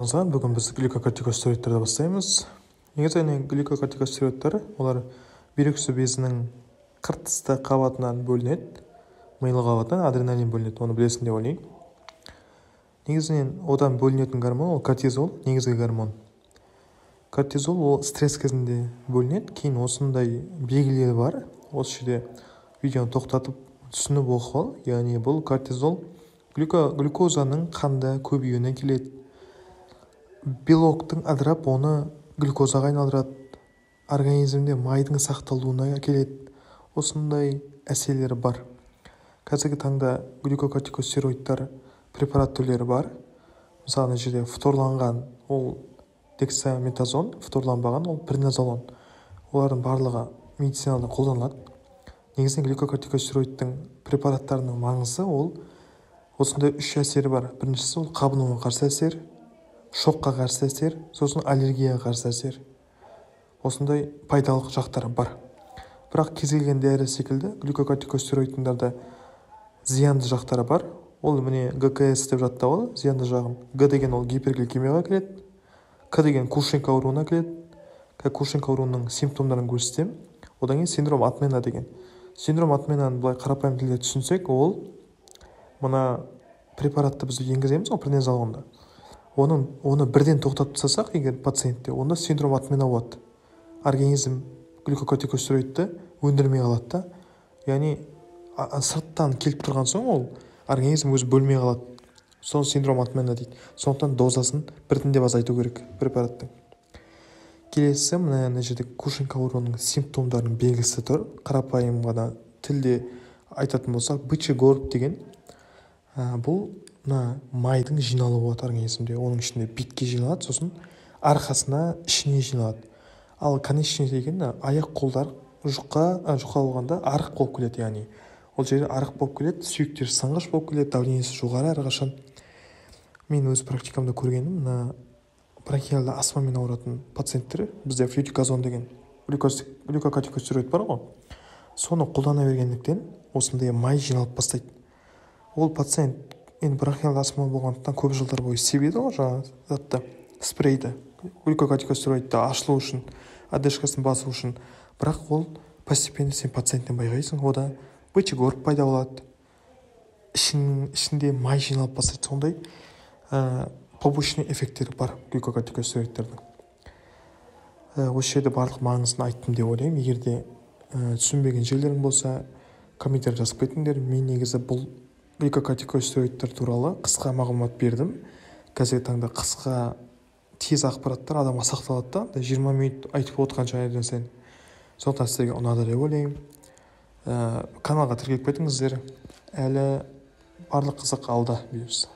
Бүгін біз глюкокортикостероидтерді бастаймыз. Негізінен глюкокортикостероидтер олар бүйрек үсті безінің қыртысты қабатынан бөлінеді, милы қабатынан адреналин бөлінеді, оны білесің деп ойлаймын. Негізінен одан бөлінетін гормон ол кортизол, негізгі гормон. Кортизол ол стресс кезінде бөлінеді, кейін осындай белгілері бар. Осы жерде видеоны тоқтатып түсініп оқып ал. Яғни бұл кортизол глюкозаның қанда көбеюіне келеді. Белоктың ыдырап оны глюкозаға айналдырады, организмде майдың сақталуына әкеледі. Осындай әсерлері бар. Қазіргі таңда глюкокортикостероидтар препарат түрлері бар. Мысалы, мына жерде фторланған ол дексаметазон, фторланбаған ол преднизолон. Олардың барлығы медицинада қолданылады. Негізінен глюкокортикостероидтың препараттарының маңызы ол осындай үш әсері бар. Біріншісі ол қабынуға қарсы әсер, шокқа қарсы әсер, сосын аллергияға қарсы әсер. Осындай пайдалы жақтары бар. Бірақ кез келген дәрі секілді глюкокортикостероидтың да зиянды жақтары бар. Ол міне ГКС деп жаттап ал, зиянды жағын. Г деген ол гипергликемияға келеді, К деген Кушинг ауруына келеді. Кушинг ауруының симптомдарын көрсетемін. Одан кейін синдром отмена деген. Синдром отменаны былай қарапайым тілде түсінсек, ол мына препаратты біз енгіземіз ғой, преднизолонды. Оны бірден тоқтатып тастасақ егер пациентте, онда синдром отмена болады. Организм глюкокортикостероидті өндірмей қалады да. Яғни сырттан келіп тұрған соң ол организм өзі бөлмей қалады. Соны синдром отмена дейді. Сондықтан дозасын біртіндеп азайту керек препараттың. Келесі мына жерде Кушинг ауруының симптомдарының белгісі тұр. Қарапайым ғана тілде айтатын болсақ, бычий горб деген, бұл мына майдың жиналуы болады организмде. Оның ішінде бетке жиналады, сосын арқасына, ішіне жиналады. Ал конечный деген аяқ қолдар жұқа болғанда арық болып келеді, яғни ол жерде арық болып келеді, сүйектер сынғыш болып келеді, давлениесі жоғары әрқашан. Мен өз практикамда көргенім, мына бронхиалды астмамен ауыратын пациенттер, бізде флютиказон деген глюкокортикостероид бар ғой, соны қолдана бергендіктен осындай май жиналып бастайды. Ол пациент енді бронхиалды астма болғандықтан көп жылдар бойы себеді ғой жаңағы затты, спрейді, глюкокортикостероидты ашылу үшін, одышкасын басу үшін. Бірақ ол постепенно сен пациенттен байқайсың, ода бычий горб пайда болады, ішінде май жиналып бастайды. Сондай побочный эффекттері бар глюкокортикостероидтердің. Осы жерде барлық маңызын айттым деп ойлаймын. Егер де түсінбеген жерлерің болса, комментарий жазып кетіңдер. Мен негізі бұл глюкокортикостероидтер туралы қысқа мағлұмат бердім. Қазіргі таңда қысқа тез ақпараттар адамға сақталады да, 20 минут айтып отырған нәрсені. Сондықтан сіздерге ұнады деп ойлаймын. Каналға тіркеліп кетіңіздер. Әлі барлық қызық алда бұйырса.